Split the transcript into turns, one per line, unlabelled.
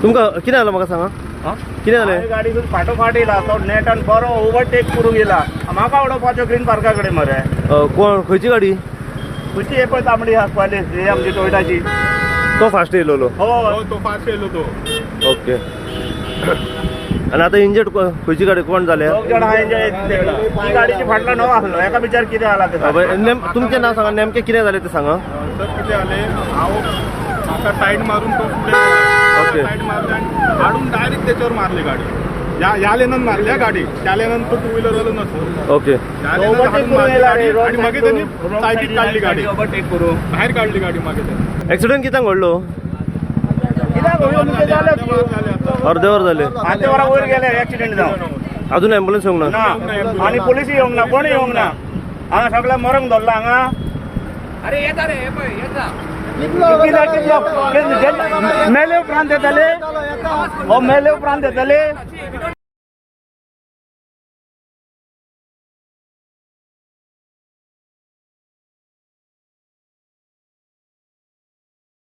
तुमकां कितें जालें म्हाका सांगा. कितें जालें?
गाडी फाटोफाट येयला तो नेटान बरो ओवरटेक करूंक येयला म्हाका उडोवपाचो ग्रीन पार्का कडेन मरे.
कोण खंयची गाडी?
खंयची हे पळय तांबडी आसपाली ही आमची टोयोटाची.
तो फास्ट येयलोलो?
हो,
तो फास्ट येयलो तो.
ओके. आनी आतां इंजर्ड खंयची गाडी कोण जाल्या?
दोग जाण आहा इंजर्ड. ती गाडीची फाटल्यान हो आसलो एका विचार कितें जाला तें.
तुमचें नांव सांगा, नेमकें कितें जालें तें सांगा.
सर कितें जालें, हांव म्हाका सायड मारून तो फुडें सायड मारले आनी हाडून डायरेक्ट त्याच्यावर मारली गाडी. ह्या लेनान मारली गाडी, त्या लेनान तो टू व्हिलर वालो नसलो.
ओके.
ह्या लेनान हाडून मारली गाडी आनी मागीर त्यांनी सायडीक काडली गाडी,
ओवरटेक करून
भायर काडली गाडी. मागीर त्यांनी
एक्सिडंट कित्याक घडलो?
कित्याक जालें?
अर्दे वर जालें.
अर्दे वरा वयर गेले एक्सिडंट जावन.
अजून ॲम्ब्युलन्स येवंक
ना आनी पोलिसूय येवंक ना, कोणूय येवंक ना. हांगा सगळें मरंग धरला हांगा.
अरे येता रे, हे पळय येता.
कितलो मेले उपरांत येतले, हो मेले उपरांत येतले.